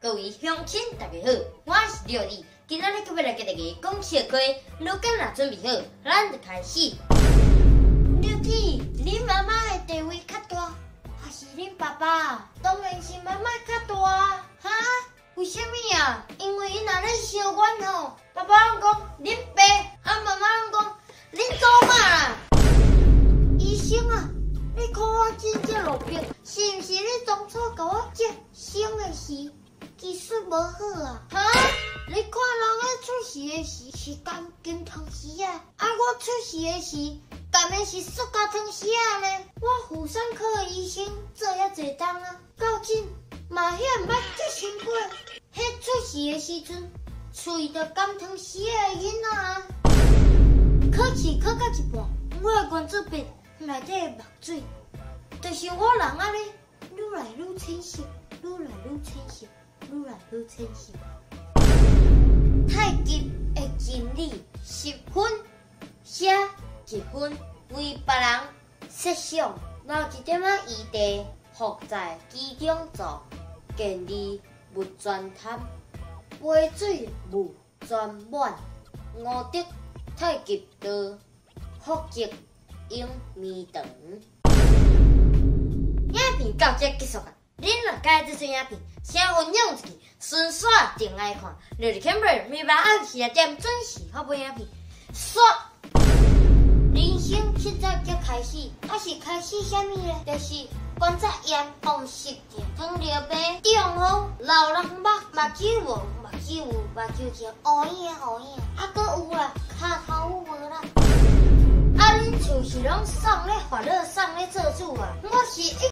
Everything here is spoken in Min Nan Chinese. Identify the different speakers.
Speaker 1: 各位鄉親，大家好，我是廖麗，今仔日閣欲來共大家講笑話，如今若準備好，咱就開始。廖弟，恁媽媽的地位較大，還是恁爸爸？當然是媽媽較大啊！哈？為啥物啊？因為𪜶若咧相怨吼，爸爸攏講恁爸，啊媽媽攏講恁祖媽啦。醫生啊，你看我真正落魄，是毋是你當初共我接生的時技術無好啊？哈？你看人咧出世的時是含金湯匙啊，啊我出世的時含的是塑膠湯匙仔呢。我婦產科的醫生做遐濟冬啊，到今嘛遐毋捌接生過。彼出世的時陣，喙就含湯匙仔的囡仔啊。考試考到一半，我的圓珠筆內底的墨水，就像我人按呢，愈來愈淺色，愈來愈淺色，愈來愈淺色。太極的真理10分，寫1分，為別人設想，留一點仔餘地，予在其中做，見利勿專貪，杯水毋全滿。五德太極道，福澤永綿長。影片到這結束啊！恁若佮意這出影片，請分享出去，順紲定愛看。六日 Camera 每晚暗時6點準時發布影片。煞人生現在才開始，啊是開始啥物呢？就是關節炎、風濕痛、糖尿病、中風、老人目、目睭無、目睭有、目睭前烏影烏影，啊閣有啦，跤頭有無啦？啊，恁厝是攏送咧煩惱，送咧做主啊？我是。